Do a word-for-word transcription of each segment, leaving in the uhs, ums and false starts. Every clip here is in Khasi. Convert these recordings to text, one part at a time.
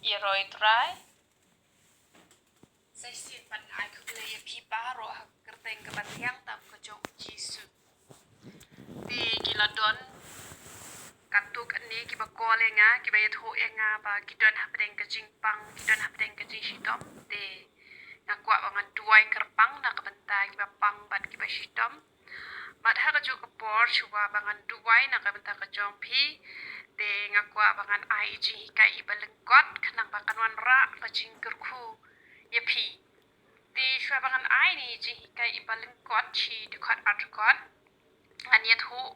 Ïaroh ïa u Trai. Sa shisien pat nga ai khublei ïa phi baroh ha ka kyrteng kaba thiang tam ka jong u Jisu. Te ki la don katto katne kiba call ïa nga, kiba ïathuh ïa nga ba ki don hapdeng ka jingpang, ki don hapdeng ka jingshitom. Te nga kwah ba ngan duwai kyrpang na ka bynta kiba pang bad kiba shitom. Bad ha kajuh ka por shuwa ba ngan duwai na ka bynta ka jong phi, te nga kwah ba ngan ai i jinghikai iba lyngkot khnang ba kan wanrah ka jingkyrkhu ïa phi. Te shuwa ba ngan ai ïa i jinghikai iba lyngkot, shi dkhot ar dkhot ngan ïathuh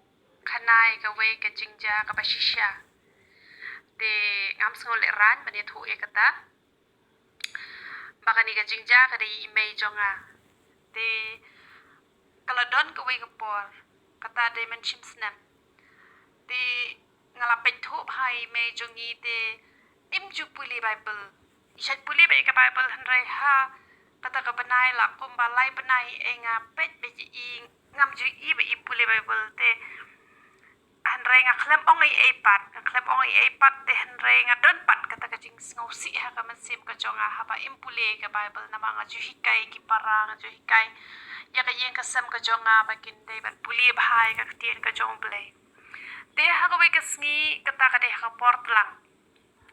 khana ïa kawei ka jingjia kaba shisha. Te ngam sngew lehraiñ ban ïathuh ïa kata. Ba kane ka jingjia ka dei i mei jong nga. Te ka la don kawei ka por, kata dei man shim snem. Te nga la peit thuh bha ïa i mei jong ngi te im ju pule Baibl. I shait pule beit ïa ka Baibl, hynrei ha kata ka bnai la kumba lai bnai ïa i nga peit beit ïa i, ngam ju i ba i pule Baibl. Te hynrei nga khlem ong ei ei pat, nga khlem ong ei ei pat, te hynrei nga don pat kata ka jingsngewsih ha ka mynsiem ka jong nga haba im pule ka Baibl, namar nga ju hikai ki para, nga ju hikai ïa ka ïing ka sem ka jong nga ba kin dei ban pule bha ïa ka ktien ka jong U Blei. Te ha kawei ka sngi, kata ka dei ha ka por tlang.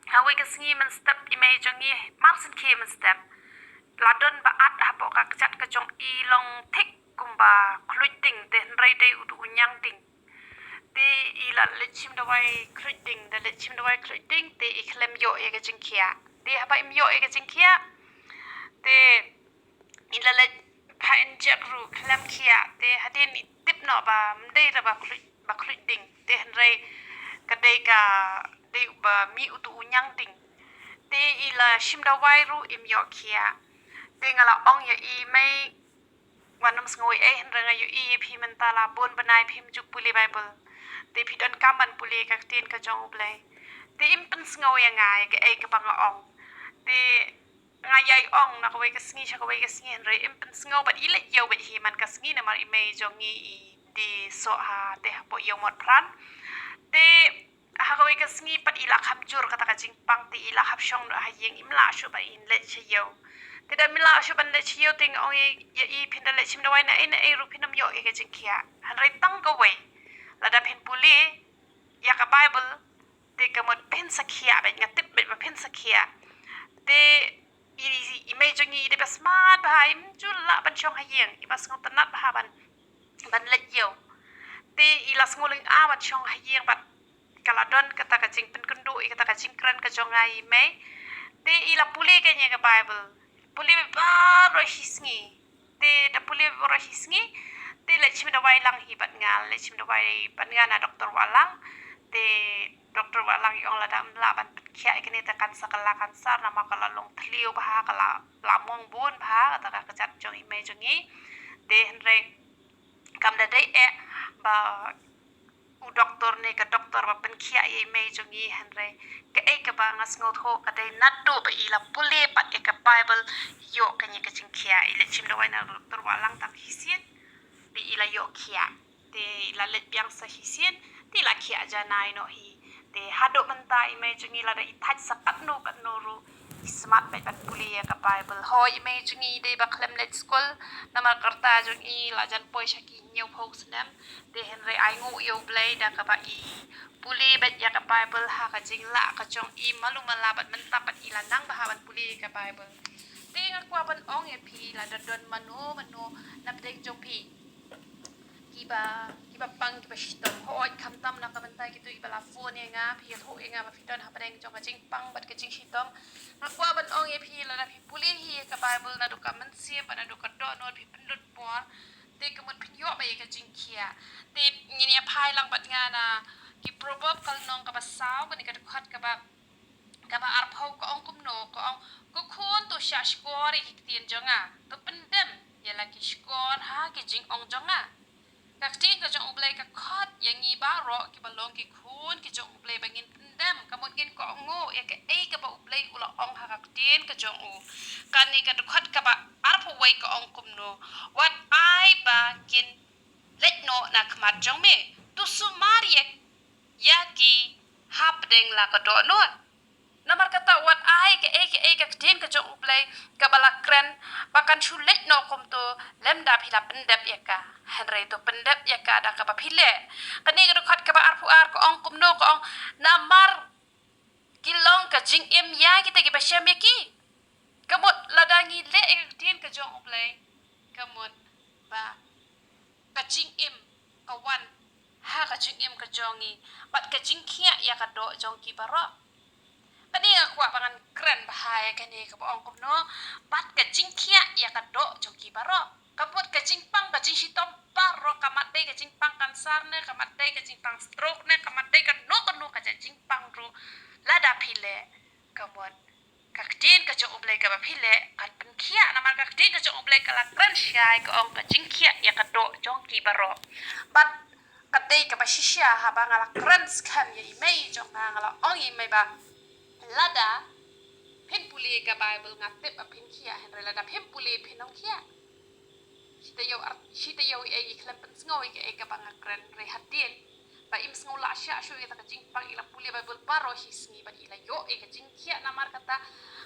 Ha kawei ka sngi mynstep i mei jong ngi, mar shen khie mynstep, la don ba at hapoh ka kjat ka jong i long thik kumba khluit ding, te hynrei dei utu u ñiang ding. Te i la leit shim dawai khluit ding, da leit shim dawai khluit ding, te i khlem ïoh ïa ka jingkhiah. Te haba im ïoh ïa ka jingkhiah, te i la leit pha injek ruh khlem khiah. Te hadien i tip noh ba ym dei la ba khluit, ba khluit ding, te hynrei ka dei ka, dei ba mih utu u ñiang ding. Te i la shim dawai ruh im ïoh khiah. Te nga la ong ïa i, mei, wat nym sngew ei ei, hynrei nga ïohi ïa phi mynta la bun bnai phim ju pule Baibl. Te phi donkam ban pule ka ktien ka jong U Blei. Te im pynsngew ïa nga ïa kaei kaba nga ong. Te nga ïai ong na kawei ka sngi sha kawei ka sngi, hynrei im pynsngew bad i leit ïew beit hi man ka sngi, namar i mei jong ngi i dei soh ha, te hapoh ïew Motphran. Te ha kawei ka sngi pat i la kham jur kata ka jingpang, te i la hap shong noh ha ïing, im lah shuh ba in leit sha ïew. Te da im lah shuh ban leit sha ïew, te nga ong ïa i, phin da leit shim dawai na ei na ei ruh phin ym ïoh ïa ka jingkhiah. Hynrei tang kawei, lada phin pule ïa ka Baibl, te ka mut phin sa khiah beit, nga tip beit ba phin sa khiah. Te i, i mei jong ngi i dei ba smat bha, im ju lah ban shong ha ïing, i ba sngewtynnat bha ban, ban leit ïew. Te i la sngew lynga ban shong ha ïing bad ka la don kata ka jingpynkynduh ïa kata ka jingkren ka jong nga ïa i mei. Te i la pule kane ka Baibl. Pule baroh shi sngi. Te da pule baroh shi sngi, te leit shim dawai lang hi bad nga, leit shim dawai bad nga na Doktor Wahlang. Te Doktor Wahlang i ong lada ym lah ban pynkhiah ïa kane te kan sa kylla kansar, namar ka la long thliew bha, ka la, la mong bun bha kata ka kjat jong i mei jong ngi. Te hynrei kam da dei eh ba u doktor ne ka doktor ba pynkhiah ïa i mei jong ngi, hynrei kaei kaba nga sngewthuh ka dei naduh ba i la pule pat ïa ka Baibl, ïoh kane ka jingkhiah. I leit shim dawai na Doktor Wahlang tang shisien, te i la ïoh khiah. Te i la leit biang sa shisien, te i la khiah janai noh hi. Te haduh mynta i mei jong ngi lada i thait sa katno katno ruh, i smat beit ban pule ïa ka Baibl. Hooid, i mei jong ngi i dei ba khlem leit skul, namar ka rta jong i la jan poi sha ki hynñiewphew snem. Te hynrei ainguh ïa U Blei da kaba i pule beit ïa ka Baibl ha ka jinglah ka jong i malu mala, bad mynta pat i la nang bha ban pule ïa ka Baibl. Te nga kwah ban ong ïa phi, lada don mano mano na pdeng jong phi kiba, kiba pang, kiba shitom, hooid, khamtam na ka bynta kito kiba la phone ïa nga, phi ïathuh ïa nga ba phi don hapdeng jong ka jingpang bad ka jingshitom. Nga kwah ban ong ïa phi, lada phi pule hi ïa ka Baibl naduh ka mynsiem bad naduh ka dohnud, phi pynlut por, te ka mut phin ïoh bha ïa ka jingkhiah. Te ngin ïa phai lang bad nga na ki Proverb ka lynnong kaba saw, kane ka dkhot kaba, kaba arphew, ka ong kumno, ka ong, ko khun, to shah shkor ïa ki ktien jong nga, to pyndem ïa la ki shkor ha ki jingong jong nga. Ka ktien ka jong U Blei ka khot ïa ngi baroh kiba long ki khun ki jong U Blei ba ngin pyndem, ka mut ngin kohnguh ïa kaei kaba U Blei u la ong ha ka ktien ka jong u. Kane ka dkhot kaba arphew wei ka ong kumno, wat ai ba kin leit noh na khmat jong me, to sumar ïa, ïa ki hapdeng la ka dohnud. Namar kata wat ai Kaei ka ktien ka jong U Blei kaba la kren ba kan shu leit noh kumto lymda phi la pyndep ïa ka. Hynrei to pyndep ïa ka da kaba phi leh. Kane ka dkhot kaba arphew ar ka ong kumno, ka ong, namar ki long ka jingim ïa kita kiba shem ïa ki. Ka mut lada ngi leh ïa ka ktien ka jong U Blei, ka mut ba ka jingim ka wan ha ka jingim ka jong ngi, bad ka jingkhiah ïa ka doh jong ki baroh. Kane nga kwah ba ngan kren bha ïa kane kaba ong kumno, bad ka jingkhiah ïa ka doh jong ki baroh. Ka mut ka jingpang ka jingshitom baroh, ka mat dei ka jingpang kansar ne, ka mat dei ka jingpang stroke ne, ka mat dei kano kano ka jingpang ruh, lada phi leh, ka mut ka ktien ka jong U Blei kaba phi leh kan pynkhiah, namar ka ktien ka jong U Blei ka la kren shai, ka ong ka jingkhiah ïa ka doh jong ki baroh. Bad ka dei kaba shisha haba nga la kren skhem ïa i mei jong nga, nga la ong ïa i mei ba lada phin pule ka Baibl nga tip ba phin khiah, hynrei lada phim pule phin ym khiah. Shi taïew ar-, shi taïew ïa i khlem pynsngew ïa kaei kaba nga kren, hynrei hadien ba im sngew lah shah shuh ïa kata ka jingpang, i la pule Baibl baroh shi sngi bad i la ïoh ïa ka jingkhiah. Namar kata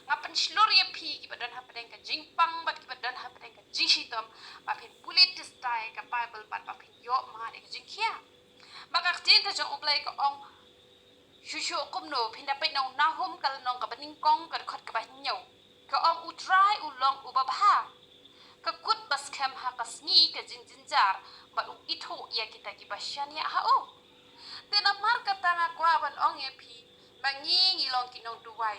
nga pynshlur ïa phi kiba don hapdeng ka jingpang bad kiba don hapdeng ka jingshitom ba phin pule tista ïa ka Baibl bad ba phin ïoh mad ïa ka jingkhiah. Ba ka ktien ka jong U Blei ka ong shuh shuh kumno, phin da peit na u Nahum ka lynnong kaba nyngkong ka dkhot kaba hynñiew. Ka ong U Trai u long uba bha, ka kut ba skhem ha ka sngi ka jingjynjar, bad u ithuh ïa kita kiba shaniah ha u. Te namar kata nga kwah ban ong ïa phi ba ngi ngi long ki nongduwai.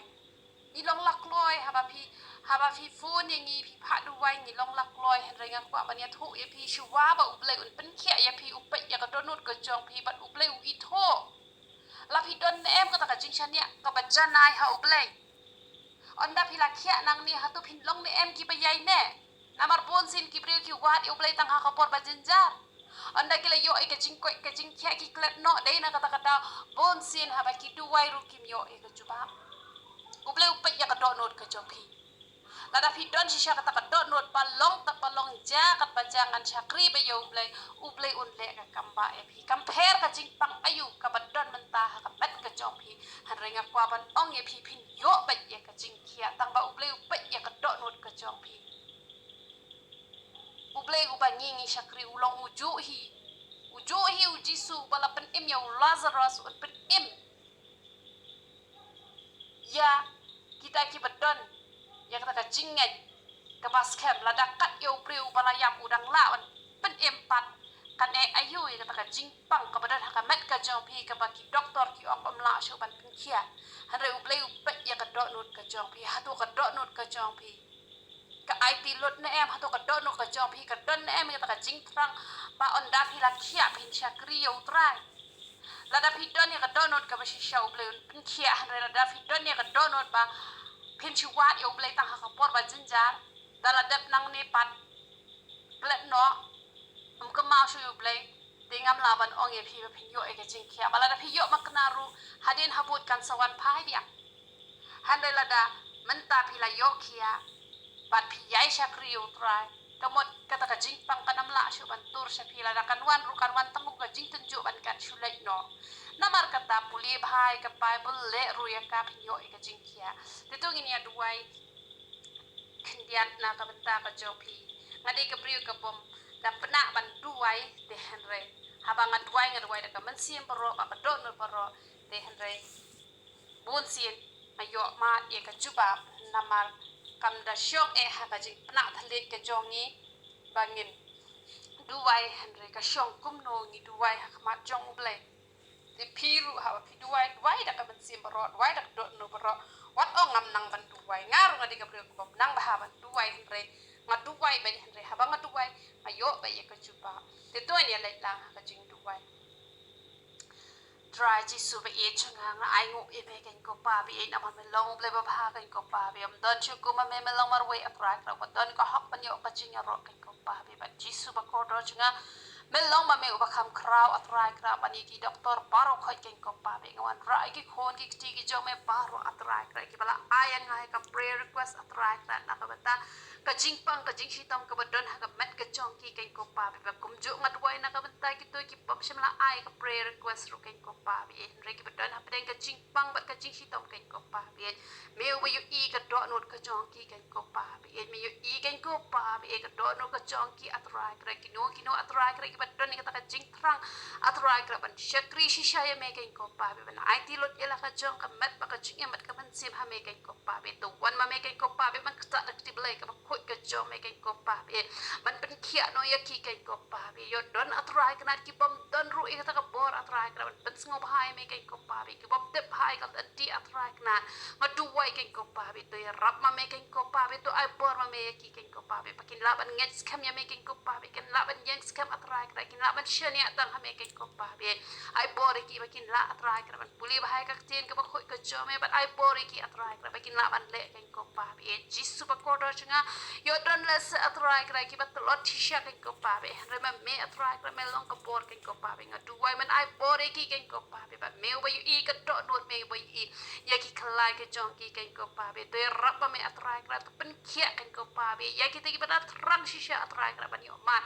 Ngi long la kloi haba phi, haba phi phone ïa ngi phi phah duwai, ngi long la kloi, hynrei nga kwah ban ïathuh ïa phi shuwa ba U Blei un pynkhiah ïa phi, u peit ïa ka dohnud ka jong phi bad U Blei u ithuh. La phi don ne em kata ka jingshaniah kaba janai ha U Blei? Ynda phi la khiah nangne, hato phin long ne em kiba ïaineh? Namar bunsien ki briew ki wad ïa U Blei tang ha ka por ba jynjar. Ynda ki la ïoh ïa ka jingkoit ka jingkhiah ki klet noh dei na kata ka daw. Bunsien haba ki duwai ruh kim ïoh ïa ka jubab. U Blei u peit ïa ka dohnud ka jong phi. Lada phi don shisha kata ka dohnud ba long kat ba long, jia kat ba jia, ngan shakri bha ïa U Blei, U Blei un leh ka kam ba ïa phi. Kam pher ka jingpang aïu kaba don mynta ha ka met ka jong phi, hynrei nga kwah ban ong ïa phi, phin ïoh beit ïa ka jingkhiah tang ba U Blei u peit ïa ka dohnud ka jong phi. U Blei uba ngi ngi shakri u long ujuh hi. Ujuh hi u Jisu uba la pynim ïa u Lazarus, un pynim ïa kita kiba don ïa kata ka jingngeit kaba skhem. Lada kat ïa u briew uba la ïap u dang lah ban pynim pat, kane aïu ïa kata ka jingpang kaba don ha ka met ka jong phi kaba ki doktor ki ong ym lah shuh ban pynkhiah? Hynrei U Blei u peit ïa ka dohnud ka jong phi. Hato ka dohnud ka jong phi ka aiti lut ne em? Hato ka dohnud ka jong phi ka don ne em ïa kata ka jingthrang ba ynda phi la khiah phin shakri ïa U Trai? Lada phi don ïa ka dohnud kaba shisha, U Blei un pynkhiah, hynrei lada phi don ïa ka dohnud ba phin shu wad ïa U Blei tang ha ka por ba jynjar, da la dep nangne pat, klet noh, ym kynmaw shuh ïa U Blei, te ngam lah ban ong ïa phi ba phin ïoh ïa ka jingkhiah. Ba lada phi ïoh makna ruh, hadien habud kan sa wan phai biang. Hynrei lada mynta phi la ïoh khiah bad phi ïai shakri ïa U Trai, ka mut kata ka jingpang kan ym lah shuh ban tur sha phi. Lada kan wan ruh kan wan tang kum ka jingtynjuh ban kat shu leit noh. Namar kata pule bha ïa ka Baibl, leh ruh ïa ka, phin ïoh ïa ka jingkhiah. Te to ngin ïa duwai khyndiat na ka bynta ka jong phi. Nga dei ka briew ka bym da pynah ban duwai, te hynrei haba nga duwai, nga duwai da ka mynsiem baroh, ba ka dohnud baroh, te hynrei bunsien nga ïoh mad ïa ka jubab, namar kam da shong eh ha ka jingpynah thylliej ka jong ngi ba ngin duwai, hynrei ka shong kumno ngi duwai ha khmat jong U Blei. Te phi ruh haba phi duwai, duwai da ka mynsiem baroh, duwai da ka dohnud baroh. Wat ong ngam nang ban duwai. Nga ruh nga dei ka briew ka bym nang bha ban duwai, hynrei nga duwai beit, hynrei haba nga duwai nga ïoh beit ïa ka jubab. Te to ngin ïa leit lang ha ka jingduwai. Trai Jisu ba ïeit jong nga, nga ainguh ïa me, keiñ ko Pa ba ïeit, namar me long U Blei ba bha, keiñ ko Pa ba ym don shuh kum ma me, me long marwei, A Trai, Trai ba don ka hok ban ïoh ka jingïaroh, keiñ ko Pa ba ïeit. Bad Jisu ba kordor jong nga, Me long ma me uba kham khraw, A Trai Kynrad, ban ïa ki doktor baroh khoit, Kynrad ko Pa, ba nga wanrah ïa ki khun ki kti ki jong me baroh, A Trai Kynrad, kiba la ai ïa nga ïa ka prayer request, A Trai Kynrad, na ka bynta ka jingpang ka jingshitom kaba don ha ka met ka jong ki, Kynrad ko Pa, ba kumjuh nga duwai na ka bynta kito ki bym shym la ai ka prayer request ruh, Kynrad ko Pa, ba hynrei kiba don hapdeng ka jingpang bad ka jingshitom, Kynrad ko Pa, ba me uba ïohi ka dohnud ka jong ki, Kynrad ko Pa, ba me ïohi, Kynrad ko Pa, ba ka dohnud ka jong ki, A Trai Kynrad, kino kino, A Trai Kynrad, kiba don ïa kata ka jingthrang, A Trai Kynrad, ban shakri shisha ïa me, Kynrad ko Pa, ba ban aiti lut ïa la ka jong ka met bad ka jingim bad ka mynsiem ha me, Kynrad ko Pa, ba to wan ma me, Kynrad ko Pa, ba ban ktah da ka kti Blei kaba khuid ka jong me, Kynrad ko Pa, ba ban pynkhiah noh ïa ki, Kynrad ko Pa, ba ïoh don, A Trai Kynrad, ki bym don ruh ïa kata ka bor, A Trai Kynrad, ban pynsngewbha ïa me, Kynrad ko Pa, ba ki bym tip ha ïa ka lynti, A Trai Kynrad. Nga duwai, Kynrad ko Pa, ba to ïarap ma me, Kynrad ko Pa, ba to ai bor ma me ïa ki, Kynrad ko Pa, ba kin lah ban ngeit skhem ïa me, Kynrad ko Pa, ba kin lah ban ïeng skhem, A Trai Kynrad, kin lah ban shaniah tang ha me, Kynrad ko Pa, ba ai bor ïa ki ba kin lah, A Trai Kynrad, ban pule bha ïa ka ktien kaba khuid ka jong me, bad ai bor ïa ki, A Trai Kynrad, ba kin lah ban leh, Kynrad ko Pa, ba Jisu ba kordor jong nga. Ïoh don lehse, A Trai Kynrad, kiba tlot shisha, Kynrad ko Pa, ba hynrei ma me, A Trai Kynrad, me long ka bor, Kynrad ko Pa, ba nga duwai, men ai bor ïa ki, Kynrad ko Pa, ba me uba ïohi ka dohnud, me uba ïohi ïa ki khlaiñ ka jong ki, Kynrad ko Pa, ba to ïarap ma me, A Trai Kynrad, to pynkhiah, Kynrad ko Pa, ba ïa kita kiba la thrang shisha, A Trai Kynrad, ban ïoh mad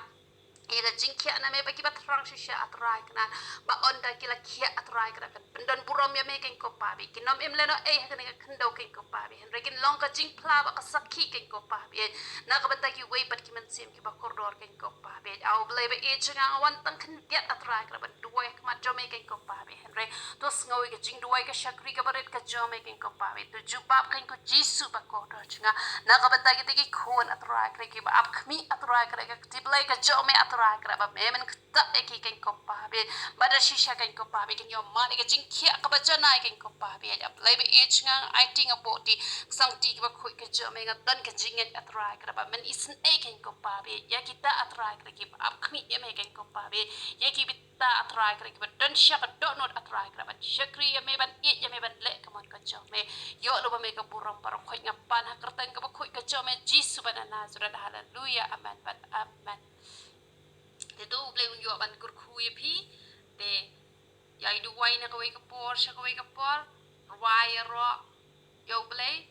ïa ka jingkhiah na me, bad kiba thrang shisha, A Trai Kynrad, ba ynda ki la khiah, A Trai Kynrad, kan pyndon burom ïa me, Kynrad ko Pa, ba kin ym im lehnohei ha kane ka khyndew, Kynrad ko Pa, ba hynrei kin long ka jingphla bad ka sakhi, Kynrad ko Pa, ba na ka bynta kiwei pat ki mynsiem kiba kordor, Kynrad ko Pa, ba A Blei ba ïeit jong nga, nga wan tang khyndiat, A Trai Kynrad, ban duwai ha khmat jong me, Kynrad ko Pa, ba hynrei to sngew ïa ka jingduwai, ka shakri kaba rit ka jong me, Kynrad ko Pa, ba to jubab, Kynrad ko Jisu ba kordor jong nga, na ka bynta kita ki khun, A Trai Kynrad, kiba ap khmih, A Trai Kynrad, ka kti Blei ka jong me, A Trai Kynrad, ba me men ktah ïa ki, Kynrad ko Pa, ba ba da shisha, Kynrad ko Pa, ba kin ïoh mad ïa ka jingkhiah kaba janai, Kynrad ko Pa, ba A Blei ba ïeit jong nga, nga aiti, nga buhti, ka sangti kaba khuid ka jong me, nga don ka jingngeit, A Trai Kynrad, ba men isynei, Kynrad ko Pa, ba ïa kita, A Trai Kynrad, kiba ap khmih ïa me, Kynrad ko Pa, ba ïa ki bita, A Trai Kynrad, kiba don sha ka dohnud, A Trai Kynrad, ban shakri ïa me, ban ïeit ïa me, ban leh ka mon ka jong me. Ïoh lem ma me ka burom baroh khoit, nga pan ha ka kyrteng kaba khuid ka jong me, Jisu ba na Nasareth. Haleluya, amen bad amen. Te to U Blei un ïoh ban kyrkhu ïa phi. Te ïa i duwai na kawei ka por sha kawei ka por, rwai ïaroh ïa U Blei.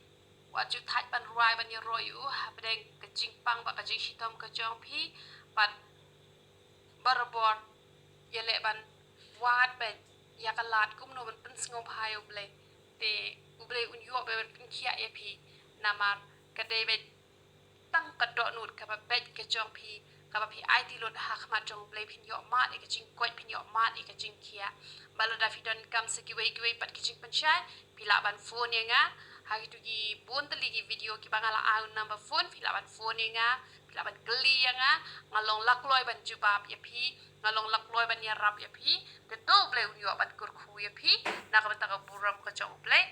Wat ju thait ban rwai ban ïaroh ïa u hapdeng ka jingpang bad ka jingshitom ka jong phi. Bad barabor ïaleh ban wad beit ïa ka lad kumno ban pynsngewbha ïa U Blei. Te U Blei un ïoh beit ban pynkhiah ïa phi, namar ka dei beit tang ka dohnud kaba beit ka jong phi, kaba phi aiti lut ha khmat jong U Blei, phin ïoh mad ïa ka jingkoit, phin ïoh mad ïa ka jingkhiah. Bad lada phi donkam sa kiwei kiwei pat ki jingpynshai, phi lah ban phone ïa nga ha kito ki bun tylli ki video kiba nga la ai u number phone, phi lah ban phone ïa nga, phi lah ban kylli ïa nga. Nga long lakloi ban jubab ïa phi, nga long lakloi ban ïarap ïa phi. Te to U Blei un ïoh ban kyrkhu ïa phi na ka bynta ka burom ka jong U Blei.